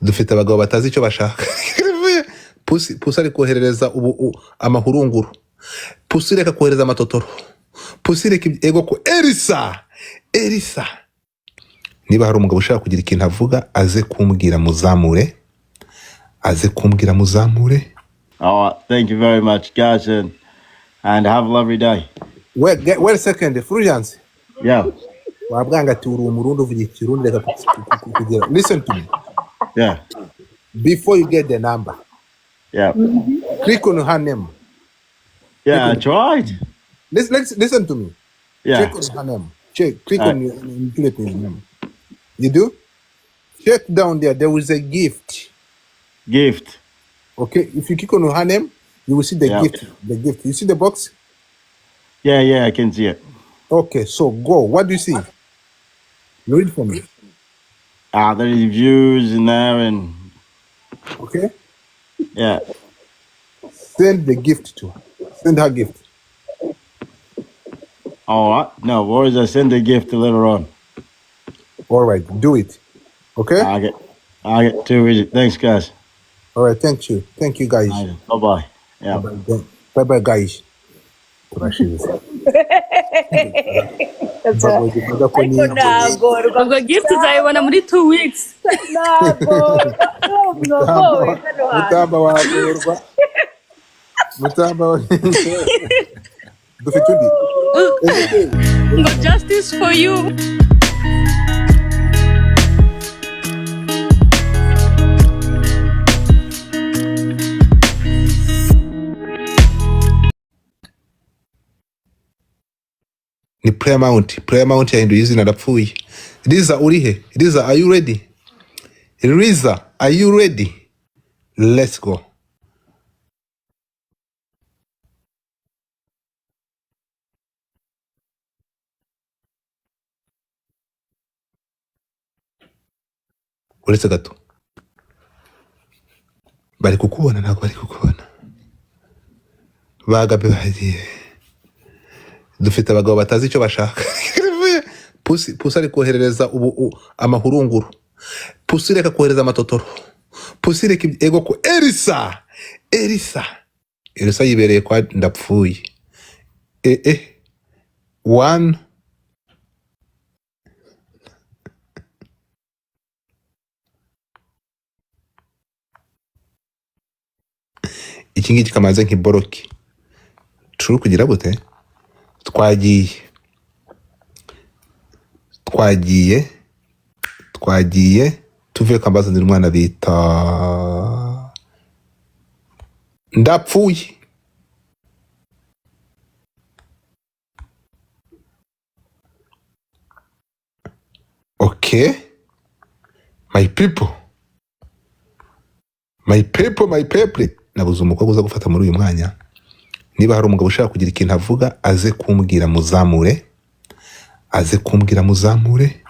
Dufite abagabo batazi icyo bashaka. Pusi, Pusi ari koherereza ubu amahurunguru. Pusi, reka kohereza amatotoro. Pusi, reka ego ko Elisa, Elisa. Niba hari umugabo ushaka kugira ikintu avuga, aze kumbwira muzamure, aze kumbwira muzamure. All right. Thank you very much, guys, and have a lovely day. Wait, wait a second, Fulgence. Yeah. Wabwanga ati uri Umurundi, uvuga Ikirundi, reka kugira. Listen to me. Yeah. Before you get the number, click on her name. Yeah, I tried. Listen, listen, listen to me. Yeah. Check on her name. Check. Click on your name. You do? Check down there. There is a gift. Gift. Okay. If you click on her name, you will see the gift. The gift. You see the box? Yeah, I can see it. Okay. So go. What do you see? You read for me. Ah, there's views in there and Okay. yeah. Send the gift to her. Send her gift. All right. No worries. I send the gift later on. All right. Do it. Okay. I get too easy. Thanks, guys. All right. Thank you. Thank you, guys. Bye bye. Yeah. Bye bye, guys. Turashize. Mbagoye ko Ariko ni nagorwa. Ubwo gift uzayibona muri 2 weeks. Nagorwa, mwagowe hano hantu. Mutamba, wagorwa. Mutamba dufite undi. Ngo justice for you. Ni Paramount. Paramount yahinduye izina, arapfuye. Liza, uri he? Liza, are you ready? Liza, are you ready? Let's go. Uretse gato, bari kukubona? Ntabwo bari kukubona. Bagabe bagiye. Dufite abagabo batazi icyo bashaka. Pusi, Pusi ari koherereza ubu amahurunguru. Pusi, reka kohereza amatotoro. Pusi, reka ego ko Elisa, Elisa, Elisa yibereye kwa ndapfuye. One iki ngiki kamaze nk'iboroki turi kugira gute? Twagiye, twagiye, twagiye. Tuvuye kambazanira umwana bita ndapfuye. Okay, my people, my people, my people, nabuze umukobwa uza gufata muri uyu mwanya. Niba hari umugabo ushaka kugira ikintu avuga, aze kumbwira muzamure, aze kumbwira muzamure.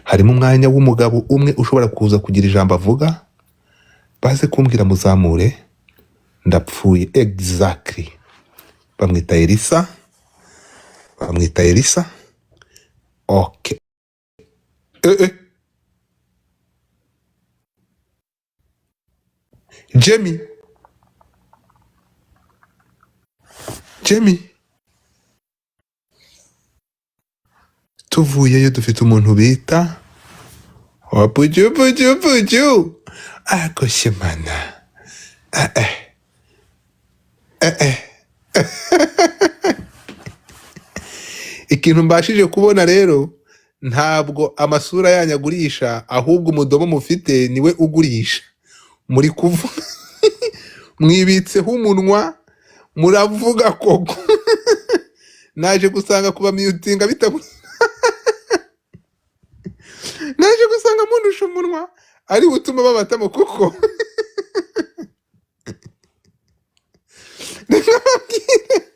Harimo umwanya w'umugabo umwe ushobora kuza kugira ijambo avuga, baze kumbwira muzamure. Ndapfuye, exactly. Bamwita Elisa, bamwita Elisa. Okay. Jamie, Jamie. Tuvuyeyo dufite umuntu bita Wapuju puju puju akoshemana. Ikintu mbashije kubona rero, ntabwo amasura yanyu agurisha, ahubwo umudomo mufite niwe ugurisha. Muri kuvuga mwibitseho umunwa, muravuga koko. Naje gusanga kuba mutinga bitabu, naje gusanga mundusha umunwa ari butuma babatamo, kuko reka mbabwire,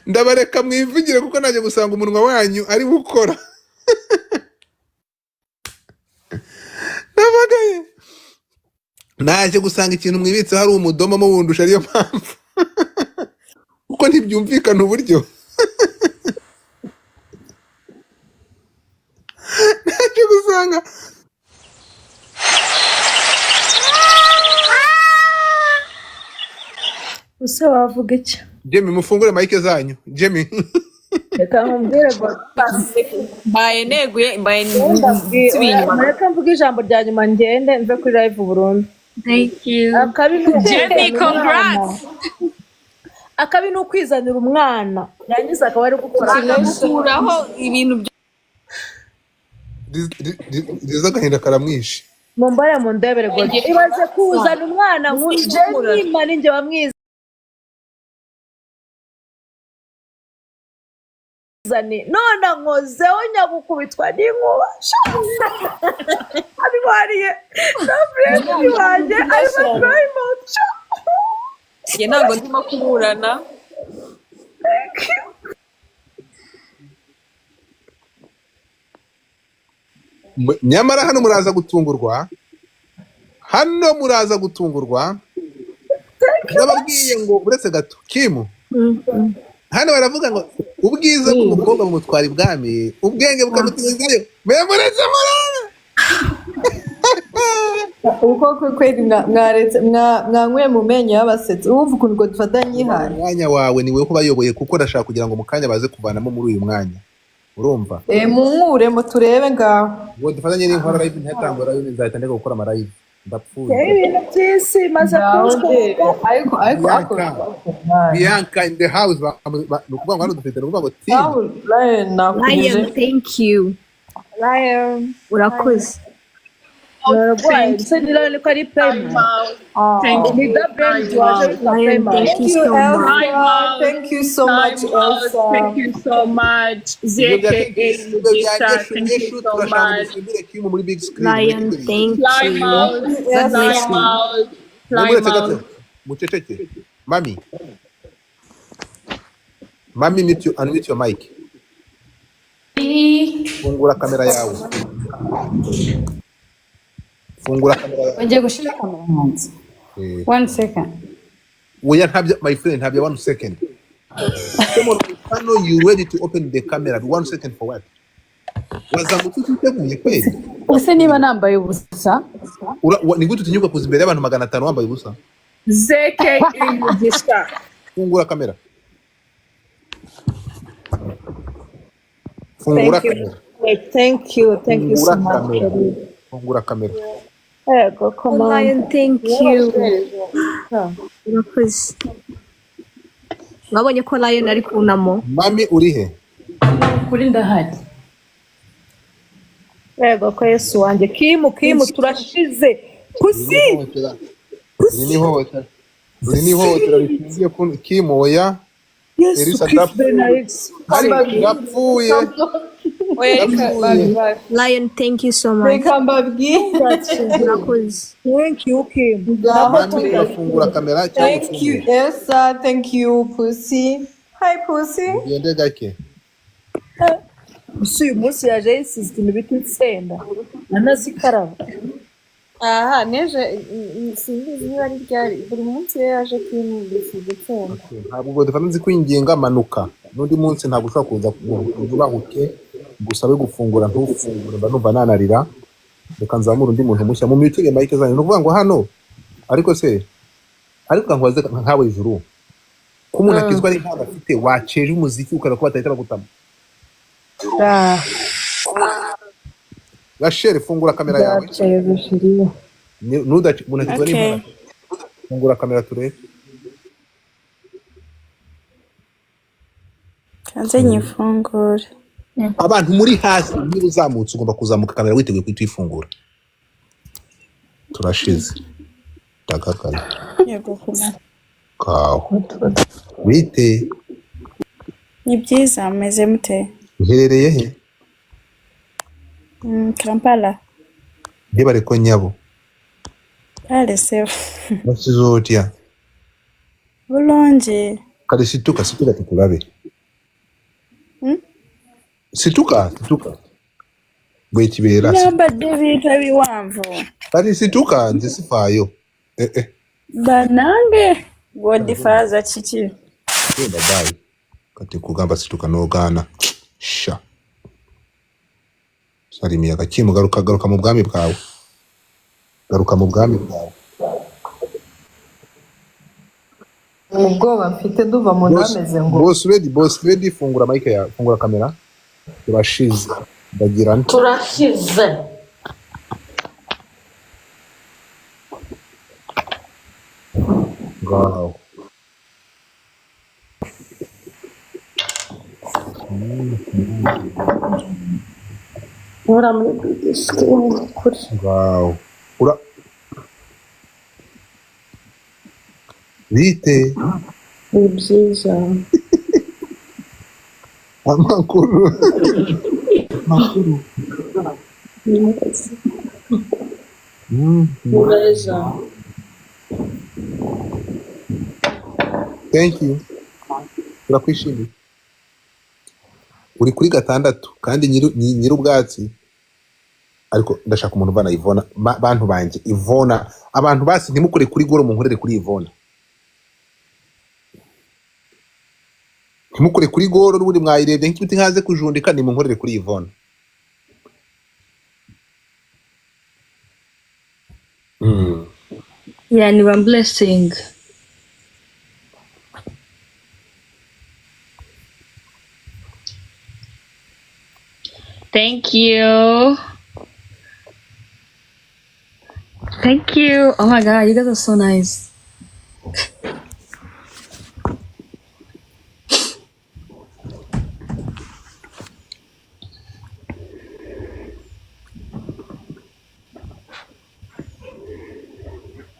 ndabareka mwivugire, kuko naje gusanga umunwa wanyu ari gukora. Nabagaye, naje gusanga ikintu mwibitseho ari umudomo muwundusha, ariyo mpamvu, kuko ntibyumvikana uburyo naje gusanga. Use wavuga iki? Jemmy, mufungure mic zanyu, Jemmy. Reka nkubwire ngo Mbaye neguye, mbaye ndabwira nsubiye inyuma. Mureke mvuge ijambo rya nyuma, ngende mve kuri live burundu. Thank you. Akabi ni Jemmy, ukwizanira umwana. congrats. Akabi ni ukwizanira umwana, yangiza akaba ari gukora. Akagukuraho ibintu Riza, agahinda karamwishe. Mumbare mundebere gode, ibaze kuzana umwana nk'uyu. Jemmy ninjye wamwizaniye, none ankozeho nyagukubitwa n'inkuba. Sha! Abihwariye na friend wanjye arimo private. Sha! Njye ntabwo ndimo kuburana. Thank you. Nyamara hano muraza gutungurwa, hano muraza gutungurwa. Ndababwiye ngo uretse gato kimu hano baravuga ngo ubwiza bw'umukobwa bumutwara ibwami, ubwenge bukamutumizayo. Mwe muretse murabe. Uko kweli mwaretse mwanyweye mu menyo y'abasetsi, wumva ukuntu ngo dufatanye ihaye. Umwanya wawe ni wowe ubayoboye, kuko ndashaka kugira ngo mu kanya baze kuvanamo muri uyu mwanya, urumva? Eh, munkuremo turebe ngaho. Ngo dufatanye n'inkora live, ntatangwa live, nzahita ndeka gukora ama live, ndapfuye. Ibintu by'isi maze Ngaho kunswera. ndebe, ariko ako Bianca, Bianca in the house. Ni ukuvuga ngo hano dufite, ni ukuvuga ngo team. Nawe Lion, nakurije. Lion, thank you. Lion. Urakoze. Bararwaye ndetse ni Lion ko ari primary. Thank Ni you. the brain waje witwa Lion, primary. thank Thank you you so much. Elsa, thank you so much. Thank Elsa. you so much. Ibyo bya ZKA ibyo bya Mugisha, Geshu thank you Geshu, so turashaka much. dusimbire Kim muri big screen. Lion, Mureke. thank Fly you. mouse, God fly bless you. mouse, fly Muretse gato. mouse. Muceceke mami, mami, mute your, unmute your mic. Fungura kamera yawe, fungura kamera yawe. Ugiye gushyira kamera hanze? Eh. One second. Oya, ntabyo my friend, ntabyo one second. Come on, hano you ready to open the camera, one second for what? Wazamutse utiteguye kweli? Ese niba nambaye ubusa? Ni gute utinyuka kuza imbere y'abantu 500 wambaye ubusa? ZKA Mugisha. Fungura kamera, fungura Thank you. kamera. Thank you, thank you so Fungura much. kamera, fungura kamera. Yego komanda. Lion, thank you. Urakoze. Mwabonye ko Lion ari kunamo. Mami, uri he? Kuri ndahari. Yego ko Yesu wanjye, Kimu, Kimu, turashize kusi. Iri ni ihohotera, iri ni ihohotera rishingiye ku Kimu, oya. Yesu Elisa, Kristo. ndapfuye. Benarix. Ndapfuye. Oya, reka. Ndapfuye. Lion, thank you so much. Reka mbabwire. Urakoze. Thank you, Kim. Ngaho Mami, turebe. urafungura kamera cyangwa Thank you ufungure? Elsa, thank you Pussy. Hi Pussy. Ugende gake. Gusa uyu munsi yaje yisize ikintu bita insenda, anazikaraba. Aha neje simbizi niba ari ryari, buri munsi iyo yaje kwimubisiga itsinda. Ntabwo ubwo dufata nzi kwinginga, manuka n'undi munsi. Ntabwo ushobora kuza ngo ubahuke ngusabe gufungura ntufungure, mba numva nanarira. Reka nzamure undi muntu mushya mu mutinge mic zanyu. Ni ukuvuga ngo hano ariko se, ariko nkabaze nkawe ijuru ko umuntu akizwa ari impano afite, waceje umuziki ukareba ko batahita bagutama. Rachel, fungura kamera yawe. Nzaceza shiriya. Umuntu akizwa n'impano Okay. afite. Fungura kamera turebe. Kanze nyifungure. Abantu muri hasi, niba uzamutse ugomba kuzamuka kamera witeguye guhita uyifungura. Turashize, ndagagaye. Yego kuma. Kaho wite. Ni byiza, mumeze mute? Uherereye he? Kampala. Ntibareko nyabo. Kale sebo. Basize otya? Bulungi. Kale situka, situka tukulabe. Situka, situka bwekibeera. Nyambadde ebintu ebiwanvu. Kati situka, nze sifaayo. Eh, eh. Bannange, godfather kiki? Genda, bye. Kati kugamba situka n'ogaana. Sha, salimiya gakimu, garuka, garuka mu bwami bwawe, garuka mu bwami bwawe. Ubwoba mfite, ndumva mu nda Boss, hameze ngo boss ready, boss ready, fungura mic yawe, fungura kamera. Turashize. Ndagira nti. Turashize. Ngaho. Nkora muri bidisiki kuri. Ngaho. Ura bite? Ni byiza. Amakuru. Amakuru. Ni meza. Thank you. Turakwishimiye. Uri kuri gatandatu kandi nyir'ubwatsi, ariko ndashaka umuntu uvana Ivona. Bantu banjye, Ivona, abantu basi ntimukore kuri goro, munkorere kuri Ivona. Ntimukore kuri goro, n'ubundi mwayirebye nk'ibiti nkaze kujundika, nimunkorere kuri Ivona. Yeah, ni one blessing. Thank you. Thank you. Oh my God, you guys are so nice.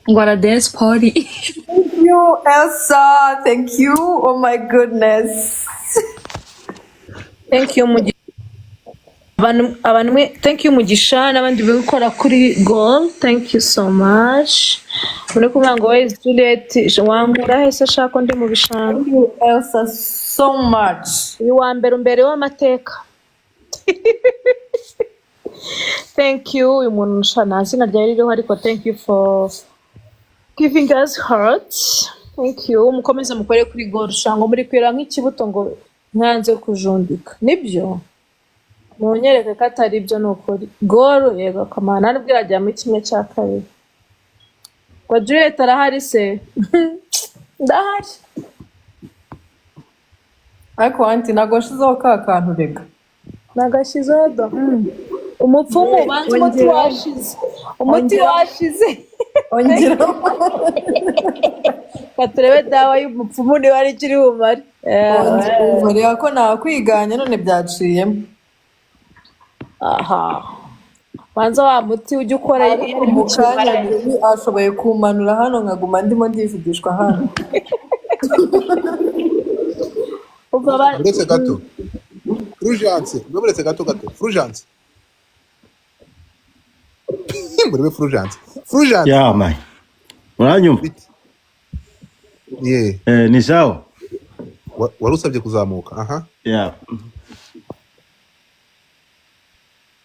What a dance party. Thank you, Elsa. Thank you. Oh my goodness. Thank you, Mugisha. Abantu mwe, thank you Mugisha n'abandi bari gukora kuri goal, thank you so much. Muri kuvuga ngo where is Juliet, wankura he se shaka ndi mu bishanga? Thank you, Elsa, so much. Uyu wa mbere umbere w'amateka. Thank you, uyu muntu sha nta zina ryari ririho, ariko thank you for giving us heart. Thank you. Mukomeze mukore kuri goal sha, ngo muri kwira nk'ikibuto ngo mwanze kujundika. Nibyo? Munyereke ko atari ibyo, ni ukuri. Goal yego kamana nubwo irajya muri 1/2. Ngo Juliet arahari se? Ndahari. Ariko aunty, ntabwo washizeho ka kantu rega. Nagashyizeho do. Umupfumu banza umuti Ongera. washize. Umuti Ongera. washize. Ongera. Reka turebe dawa y'umupfumu niba ari ikiri bumare. Ongera. Reba ko nakwiganye none byaciyemo. Aha. Banza wa muti ujya ukora Ariko mu kanya Jimmy ashoboye kumanura hano nkaguma ndimo ndivugishwa hano. Uretse gato. Fulgence, uretse gato gato. Fulgence. Murebe Fulgence. Fulgence. Yeah, man. Uranyumva? Yeah. Ni sawa? Wari usabye kuzamuka. Aha. Yeah.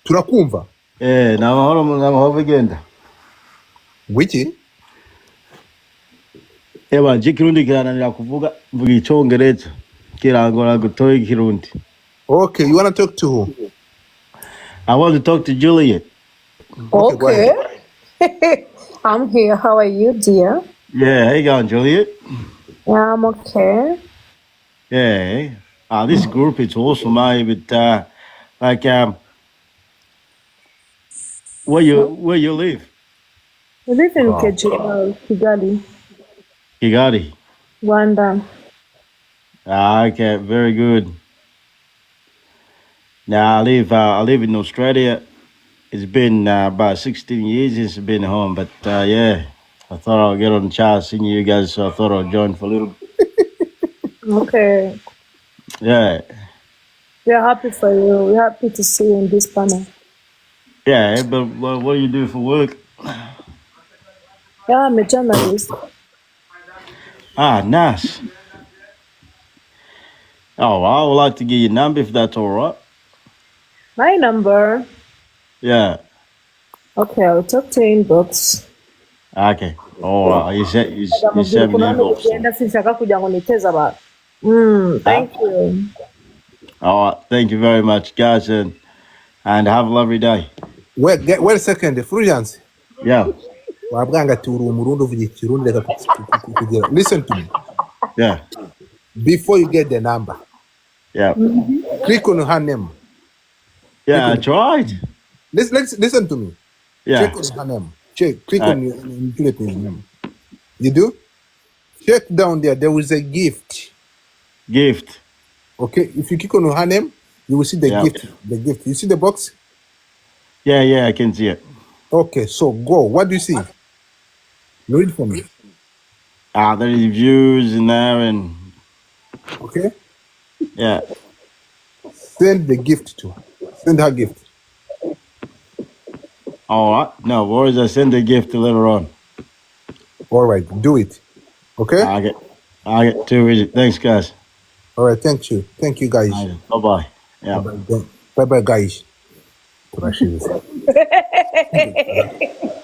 Turakumva. Ni amahoro bigenda. Wiki? Eba, nje Kirundi kirananira kuvuga, mvuga Icongereza. Kirangora gutoya Ikirundi. Okay, you wanna talk to who? I want to talk to Juliet. Okay. I'm here. How are you, dear? Yeah, how you going, Juliet? Yeah, I'm okay. Yeah. This group is awesome, eh? But like, where you live? We live in Oh. KGL, Kigali, Kigali. Rwanda. Okay, very good. Now I live in Australia. It's been about 16 years since I've been home, but yeah, I thought I'd get on the chat, seeing you guys, so I thought I'd join for a little. Okay. Yeah, We are happy for you. We're happy to see you in this panel. yeah, but what do you do for work? Yeah, I'm a journalist. Ah, nice. Oh, well, I would like to get your number if that's all right. My number. Yeah. Okay, I'll talk to you inbox. Okay. All right. You sent me an inbox. Ugenda sinshaka kugira ngo niteze abantu. Thank you. All right. Thank you very much, guys, and have a lovely day. Wait, wait a second. Fulgence. Yeah. Wabwanga ati uri umurundi uvuga ikirundi, reka kugira. Listen to me. Yeah. Before you get the number, Yeah. click on her name. Yeah, I tried. Listen to me. Yeah. Check on her name. Check. Click on Juliet's name. You do? Check down there. There is a gift. Gift. Okay. If you click on her name, you will see the gift. The gift. You see the box? Yeah, I can see it. Okay. So go. What do you see? Read for me. Ah, there is views in there and Okay. Yeah. Send the gift to her. Send her gift. All right. No worries. I send the gift later on. All right. Do it. Okay. I get too easy. Thanks, guys. All right. Thank you. Thank you, guys. Bye bye. Yeah. Bye bye, guys. Turashize.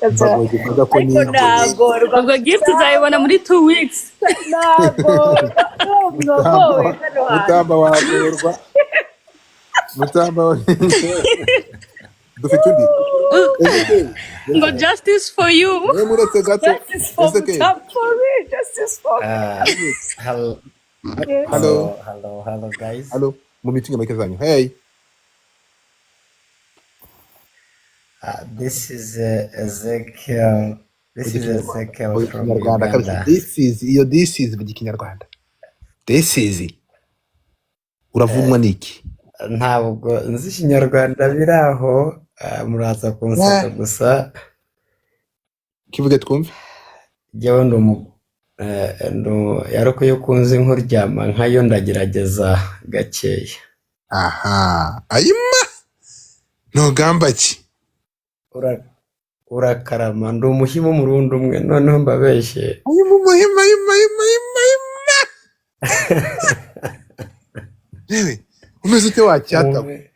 Bagoye ko Ariko ni nagorwa. Ubwo gift uzayibona muri 2 weeks. Nagorwa, mwagowe hano hantu. Mutamba wagorwa. Mutamba dufite undi. Ezekiel. Ngo justice for you. Mwe muretse gato. Justice for Ezekiel. Mutamba, for me, justice for me. Hello, Yes. Hello. Hello, hello, hello, guys. Hello. Mu mitingi mic zanyu. Hey. This is Ezekiel. This is Ezekiel Vuga from Ikinyarwanda kabisa. Uganda. This is iyo, this is, vuga Ikinyarwanda. This is uravumwa niki? Ntabwo nzi Ikinyarwanda biri aho, muraza kunseka gusa. Kivuge twumve. Jyewe ndi umu ariko iyo ukunze nkuryama nkayo ndagerageza gakeya. Aha, ayima ntugamba ki? Urakarama, ndi umuhima umurundi umwe noneho mbabeshye. Ayima umuhima, ayima, ayima, ayima, ayima. Yewe, umeze ute wacyata? Umwe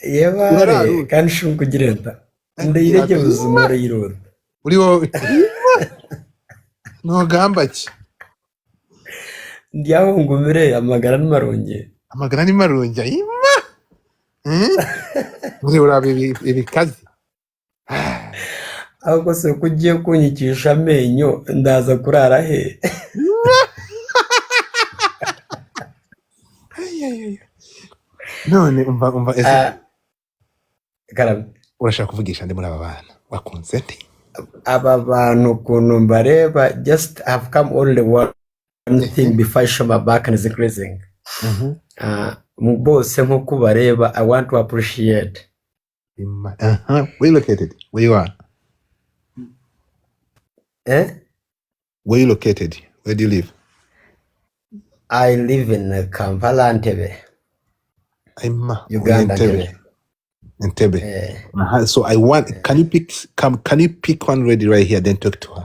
yebare. Urararura. Kandi ushobora kugirenda ndayirege buzima urayirota. Uri wowe ntugamba ki? Ndyaho ngumire amagara n'amaronge. Amagara ni marungi, ayima. Uri uraba ibikazi. Ahubwo se ko ugiye kunyikisha amenyo ndaza kurara he? Ay, ay, ay. None umva, umva ese. Ah, karame. Urashaka kuvugisha ndi muri aba bana wakunze nde? Aba bantu ukuntu mbareba, just have come only one thing before I show my back and is increasing. Bose nk'uko ubareba, I want to appreciate. Where you located? Where you are? Eh? Where you located? Where do you live? I live in Kampala, Entebbe. Ayima. Uganda. Entebbe. Entebbe. Entebbe. Eh. So I want, can you pick one ready right here, then talk to her?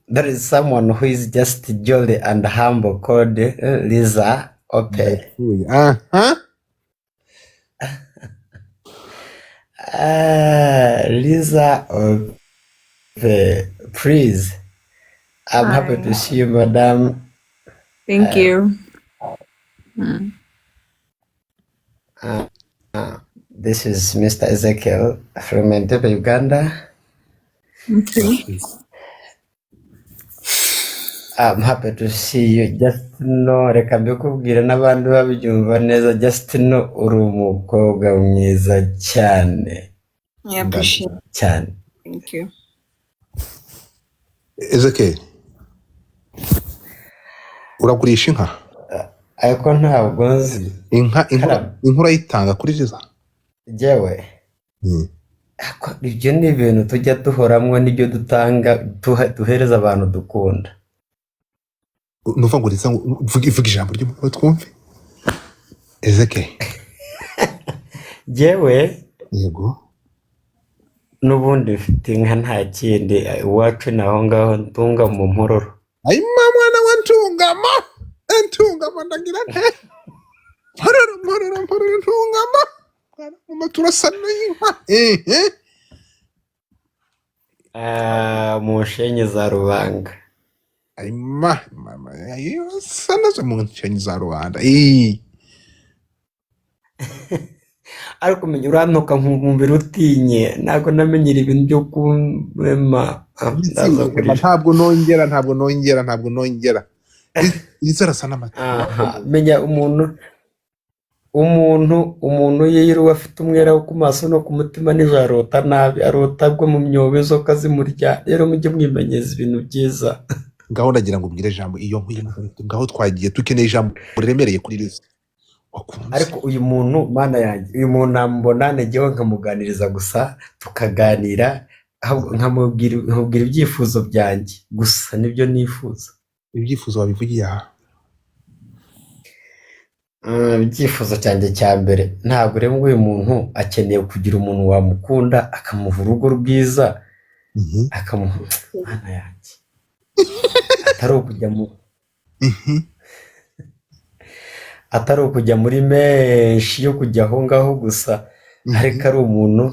There is someone who is just jolly and humble called Lisa Ope. Lisa Ope, please. I'm happy to Hi. see you, madam. Thank you. This is Mr. Ezekiel from Entebbe, Uganda. Okay. I'm happy to see you. Just know, reka mbikubwire n'abandi babyumva neza, just know uri umukobwa mwiza cyane. I appreciate it. Cyane. Thank you. Ezekiel, uragurisha inka? Ariko ntabwo nzi. Inka Karame. inka urayitanga kuri Liza? Jyewe Ako ibyo ni ibintu tujya duhoramwo n'ibyo dutanga duhereza abantu dukunda. Nuvuga ngo Liza, vuga ijambo ry'umugabo twumve. Ezekiel. Jyewe Yego. N'ubundi mfite inka, nta kindi, iwacu ni aho ngaho ntunga mu Mpororo. Ayima mwana wa Ntungamo, Ntungamo, ndagira nte Mpororo, Mpororo, Mpororo, Ntungamo mwana mu turasana y'inka ehe. Ah, mu nshenyi za Rubanga. Ayima mama sana zo mu nshenyi za Rubanda. Eh. Ariko menya urantuka nkumvira utinye, ntabwo namenyera ibintu byo kumema. Ndaza kurira. Ntabwo nongera, ntabwo nongera, ntabwo nongera. Liza arasa n'amata. Aha, menya umuntu yiriwe afite umwera wo ku maso no ku mutima, nijoro arota nabi, arota agwa mu myobo, inzoka zimurya. Rero mujye mwimenyeza ibintu byiza. Ngaho ndagira ngo ubwire ijambo iyo nkwiye. Ngaho twagiye, dukeneye ijambo riremereye kuri Liza wakunze. Ariko uyu muntu, mana yanjye, uyu muntu namubona ngewe nkamuganiriza gusa, tukaganira, ahubwo nkamubwira ibyifuzo byanjye gusa, nibyo nifuza. Ibyifuzo wabivugiye aha? Ibyifuzo cyanjye cya mbere, ntabwo rero ngo uyu muntu akeneye kugira umuntu wamukunda, akamuha urugo rwiza, akamuha, mana yanjye, atari ukujya muri menshi yo kujya aho ngaho gusa, ariko ari umuntu,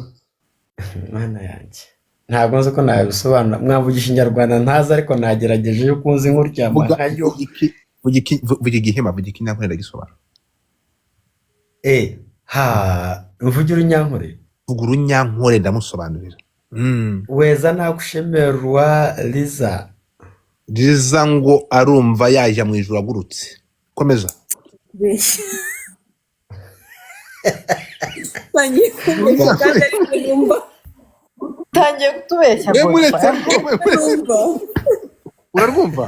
mana yanjye, ntabwo nzi ko nabisobanura. Mwavugisha ikinyarwanda ntazi, ariko nagerageje yo kunzi nkuryama Vuga. Nkayo. Vuga igihima, vuga ikinyankore, ndagisobanura. Ha, mvuge urunyankore. Vuga urunyankore, ndamusobanurira. Weza nakushemerwa, Liza. Liza ngo arumva yajya mu ijuru agurutse. Komeza. Beshya. Tangiye kumbeshya kandi ariko numva. Utangiye kutubeshya. Mwe muretse. Godfa. Mwe muretse. Numva. Urarwumva?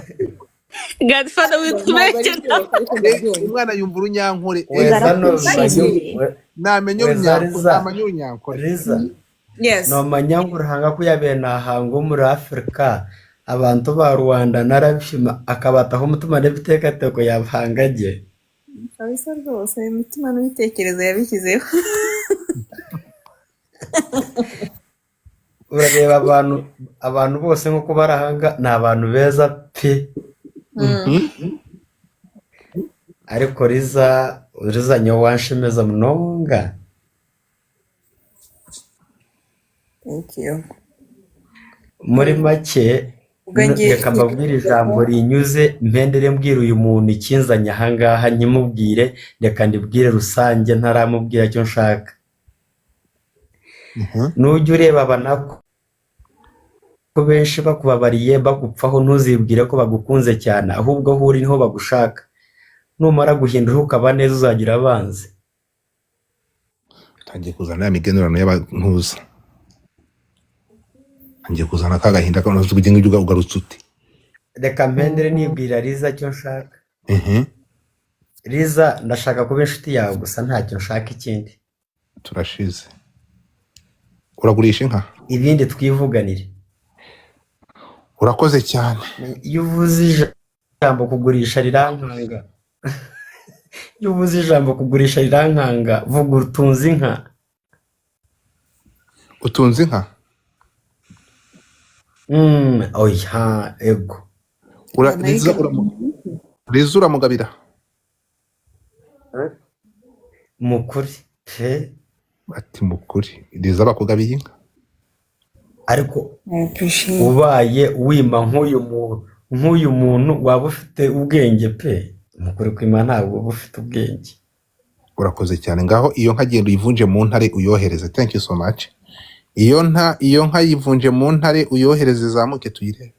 Godfather witubeshye. Ntabwo ari byose, ariko ndabyumva. Umwana yumva urunyankore. Weza Barakubagiye. Namenya weza urunyankore. Liza. Namenya urunyankore. Liza. Yes. Nomanya ngu Ruhanga ku yabaire nahanga omuri Afrika abantu ba Rwanda narabishima, akabataho omutima n'ebiteekateeko yabihanga gye. Kabisa rwose imitima n'ibitekerezo yabishyizeho. Urareba abantu bose nk'uko barahanga ni abantu beza pe, ariko Liza nyowe wanshemeza munonga. Thank you. Muri make, Ubwo ngiye reka mbabwire ijambo rinyuze, mpendere mbwira uyu muntu ikinzanye ahangaha, nkimubwire, reka ndibwire rusange ntaramubwira icyo nshaka. Nujya ureba aba nako ko benshi bakubabariye bagupfaho, ntuzibwire ko bagukunze cyane, ahubwo aho uri niho bagushaka. Numara guhindura ukaba neza, uzagira abanzi. Utangiye kuzana ya migenurano y'abantuza, ngiye kuzana ka gahinda kanoze kugira ngo ugarutse ute. Reka mpendere nibwira Liza icyo nshaka. Liza, ndashaka kuba inshuti yawe gusa, ntacyo nshaka ikindi. Turashize. Uragurisha inka? Ibindi twivuganire. Urakoze cyane. Iyo uvuze ijambo kugurisha rirankanga. Iyo uvuze ijambo kugurisha rirankanga. Vuga utunze inka. Utunze inka? Oya, ego. Liza uramugabira? Mukuri pe. Ati mukuri, Liza bakugabiye inka. Ariko I appreciate. ubaye wima nk'uyu muntu waba ufite ubwenge pe, mukuri kwima ntabwo uba ufite ubwenge. Urakoze cyane. Ngaho iyo nka genda uyivunje mu ntare uyohereze. Thank you so much. Iyo nka yivunje mu ntare uyohereze, izamuke tuyirebe.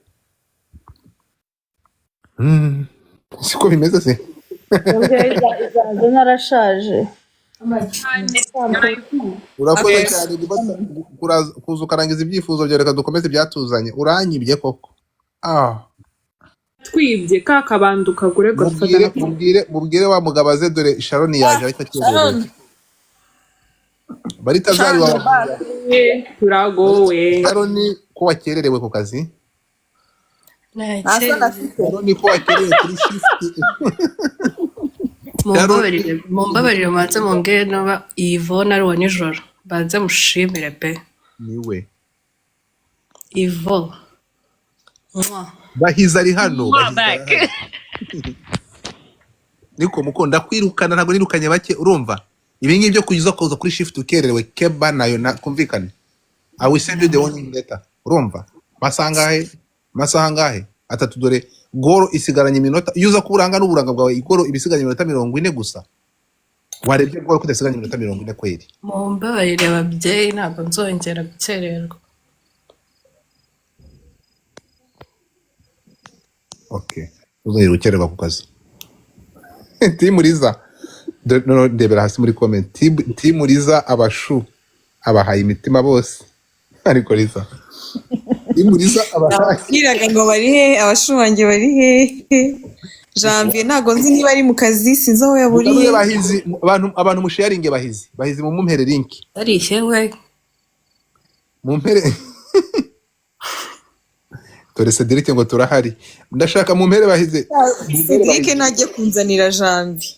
Siko bimeze se? Izaza narashaje. Urakoze cyane kuza ukarangiza ibyifuzo byawe. Reka dukomeze ibyatuzanye. Uranyibye koko, ah. Twibye ka kabando kagure Godfather. Mubwire wa mugabo aze, dore Sharon yaje ariko akererewe. Sharon. Baritazari. Sharon. Wa Turagowe. Sharon, ko wakererewe ku kazi? Nta soni afite. Sharon, ko wakererewe kuri shift? Mumbabarire, mumbabarire, mubanze mumbwire niba Yvonne ari uwa nijoro, banze mushimire pe. Niwe. Yvonne. Mwah. Bahizi ari hano. Mwah Bahizi ari back. hano. Niko mukunda kwirukana, ntabwo nirukanye bake. Urumva ibi ngibi byo kuza kuri shift ukererewe, keba nayo na kumvikane. I will send you the warning letter. Urumva masaha angahe? Masaha angahe? Atatu. Dore goro isigaranye iminota. Iyo uza kuba uranga n'uburanga bwawe, igoro iba isigaranye iminota 40 gusa. Warebye gol ko udasigaranye iminota 40 kweri? Mumbabarire ababyeyi, ntabwo nzongera gukererwa. Okay, uzongera gukererwa ku kazi. Team Liza, no, ndebera hasi muri comment. Team Liza abashu abahaye imitima bose, ariko Liza, Team Liza abahaye Nababwiraga ngo bari hehe, abashu banjye bari hehe? Janvier ntabwo nzi niba ari mu kazi, sinzi aho yaburiye. Mugarure Bahizi, abantu musharinge Bahizi, Bahizi mumumpere link. Arishye we. Mumpere, dore Cedric ngo turahari, ndashaka mumpere Bahizi, mumpere Cedric Bahizi. ntajye kunzanira Janvier,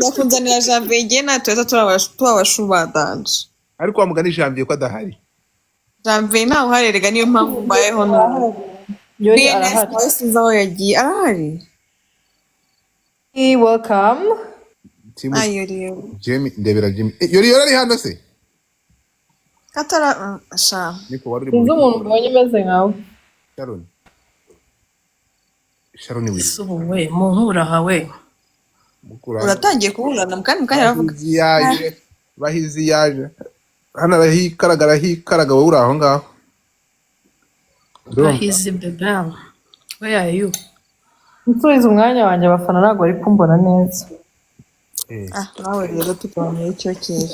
yakunzanira Janvier ngewe natwe tubabashu ba danje. Ariko wamugani Janvier ko adahari? Janvier ntawe uhari erega, niyo mpamvu mbayeho nabi. Yori BNS arahari. nawe sinzi aho yagiye, arahari. Hey, welcome. Team Ayo rero. Jamie, ndebera Jimmy. Yori yori ari hano se? Katara sha. Niko wari uri mu Sinzi biki? umuntu mbonye umeze nkawe. Sharon, Sharon wiwe. Ese ubu we munkuraha we. Mukura. Uratangiye kuburana mu kandi aravuga. Bahizi yaje, Bahizi yaje hano, arahikaraga arahikaraga, wowe uri aho ngaho, urumva? Bahizi bebe, where are you? Nsubiza umwanya wanjye, abafana ntabwo bari kumbona neza. Ah, nawe rero tugabanya icyokere.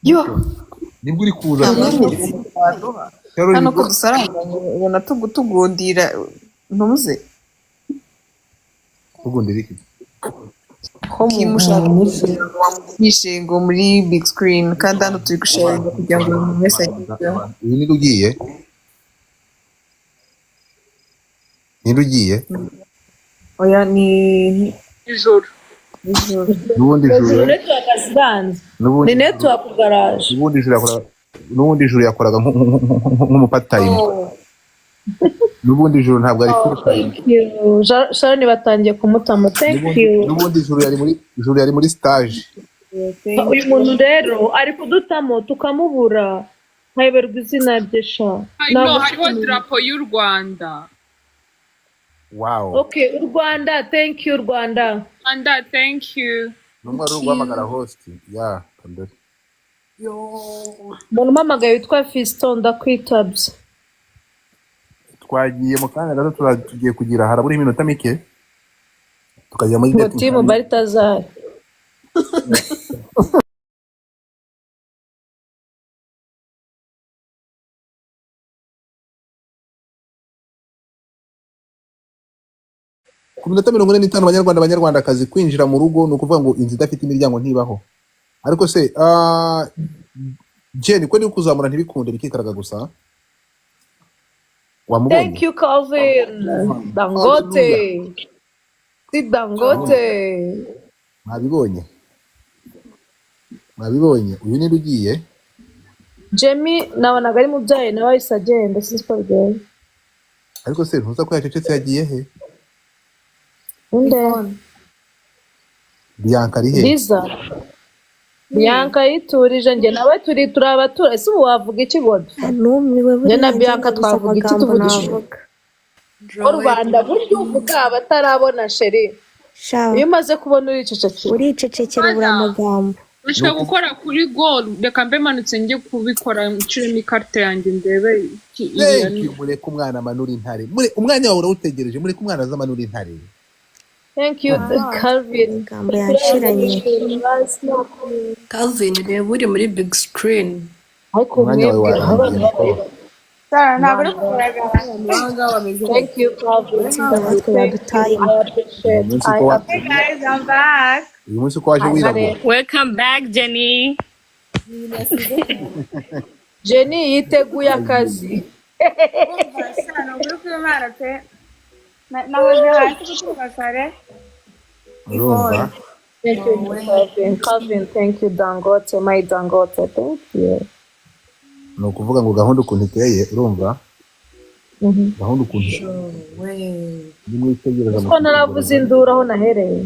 Yo, Nibwo uri kuza Nta Sharon? mwanya waduha. Sharon Hano ko nibwo dusaranganye ubona tugundira ntuze. ugundira iki? Ko Kim ushaka kugira ngo wamugishe ngo muri big screen, kandi hano turi gusharinga kugira ngo buri muntu wese agezeho. Uyu ninde ugiye? Ninde ugiye? Oya ni Ijoro. Ijoro. N'ubundi Hejuru Juru network ziranze. N'ubundi Ni network garage. N'ubundi Juru yakoraga, n'ubundi Juru yakoraga nk'umupatayime. N'ubundi Juru ntabwo ari full time. Thank you. Sharon batangiye kumutama. Thank N'ubundi you. n'ubundi Juru yari muri, Juru yari muri stage. Uyu muntu rero ari kudutamo tukamubura, nkayoberwa izina rye sha. No, Ntabwo hariho drapo y'u Rwanda. Wow. Okay, u Rwanda, thank you Rwanda. Rwanda, thank you. Numwe ari guhamagara host ya kandori. Umuntu umpamagaye witwa Fiston, ndakwitabye. Twagiye mu kanya gato, tugiye kugira harabura iminota mike tukajya muri Ngo dating. timu Baltazar. Ku minota 45, banyarwanda banyarwandakazi, kwinjira mu rugo ni ukuvuga ngo inzu idafite imiryango ntibaho. Ariko se Jenny ko ni kuzamura ntibikunde bikikaraga gusa, wamubonye? Thank you Calvin. Dangote. Si Dangote. Mwabibonye, mwabibonye, uyu ninde ugiye? Jamie nabonaga ari mubyaye nawe ahise agenda, sinzi uko bigenda. Ariko se ntuza ko yacecetse, yagiye he? Inde? Bianca ari he? Liza. Bianca yiturije, njye nawe turi abatura. Ese ubu wavuga iki Godfrey? Numiwe. Njye na Buriya Bianca njye nabuze twavuga iki amagambo tuvugishije navuga. Ko Rwanda burya uvuga abatarabona sheri. Sha, Iyo umaze kubona uricecekera. uricecekera ubura amagambo. Ndashaka gukora kuri goal, reka mbe manutse njye kubikora, nshiremo ikarita yanjye ndebe Thank you. Mureke umwana amanura intare. Umwanya wawe urawutegereje, mureke umwana aze amanura intare. Thank you Calvin. Amagambo yanshiranye. Calvin, reba uri muri big screen. Ariko Umwanya wawe mwebwe warangiye mukobwa. Sara ntabwo uri kugaragara. Thank you Calvin. Natwe Thank you. badutayemo. I appreciate. Uyu munsi I ko wa- Hey guys, I'm back. uyu munsi ko waje wirabura. Welcome back, Jenny. Jenny yiteguye akazi. Umva sha, ni ukuri kw'Imana pe. Nahoze hasi guturuka kare. Urumva? Thank you Calvin. Calvin, thank you Dangote, my Dangote. Thank you. Ni ukuvuga ngo gahunda ukuntu iteye, urumva? Gahunda ukuntu nimwitegereza Ko naravuze induru aho nahereye.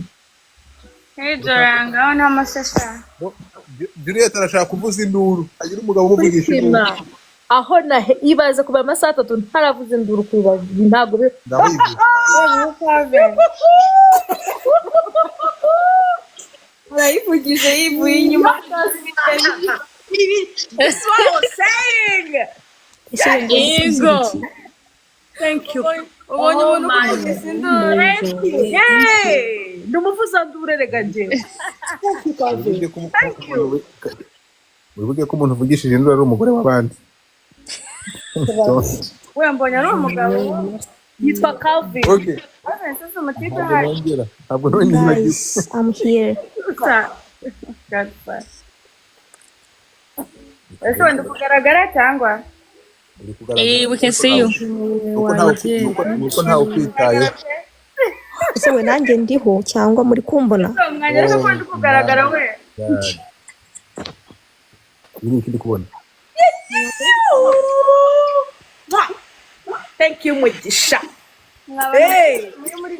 Hey Joranga, aho ni amasasha. Juliet arashaka kuvuza induru, agira umugabo umuvugisha induru. Sima. Aho nahe ibaze kuva amasaha 3 ntaravuze induru ku rubavu, ntabwo Ndawivuze. Urayivugije yivuye inyuma. This is what I was saying. Ese wumva uvuze Yego. iki? Thank you. Ubonye Oh umuntu my ukuvugiza induru. Thank you. Yay! Ndi umuvuzanduru rega njyewe. Thank you, Calvin. Wibuke ko wibuke ko umuntu uvugishije induru ari umugore w'abandi. We mbonye ari umugabo. Yitwa Calvin. Okay. Calvin sasa umutipe Ntabwo uhari. nongera, ntabwo nongera. Guys, I'm here. Godfather. Ese wenda kugaragara cyangwa? Uri kugaragara. Eh, we can see you. Nuko ntawe nuko ntawe ukwitayeho. Ese we nanjye ndiho cyangwa muri kumbona? Mwanya ariko ko ndi kugaragara we. God. Ibi ni iki ndi kubona? Thank you, Mugisha. Hey!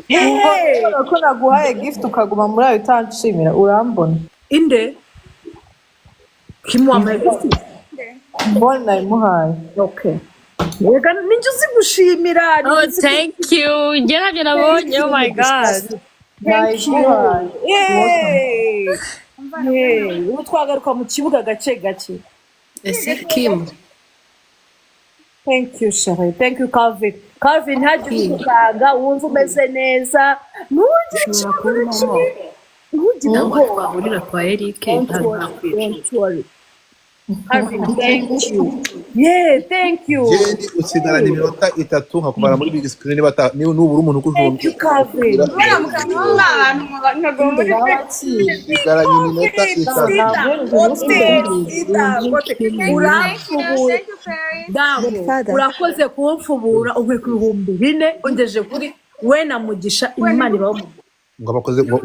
Hey! Ko naguhaye gift ukaguma muri ayo utanshimira, urambona? Inde? Kim wampaye gift? Mbona nayimuhaye. Okay. Reka ninjye uzi gushimira. Oh, thank you. Njye ntabyo nabonye. Oh my God. Thank you. Nayiguhaye. Yay! Yay! Ubu twagaruka mu kibuga gake gake. Ese Kim, Thank you, Sherry. Thank you, Calvin. Calvin, ntagire umuganga wumva umeze neza. Ntugire ushobora ikibazo kumpamo kimwe. Ntugire ntabwo ubwoba. twahurira kwa Eric Don't ntabwo worry. nakwica. Don't worry. Calvin, thank you. Yeah, thank you. Jeni, usigarana iminota 3 nkakuvana muri big screen niba niba nubura umuntu Thank you, Calvin. Kubera mukaba abantu nkaguma muri Usigaranye iminota 3. Sida, Gote, Sida, Gote. Uramfubura. Thank you, Ferry. Damu, Godfather. urakoze kumfubura umpe ku 4000 ungejeje kuri we na Mugisha. Imana ibahe umugisha. Ngo bakoze ngo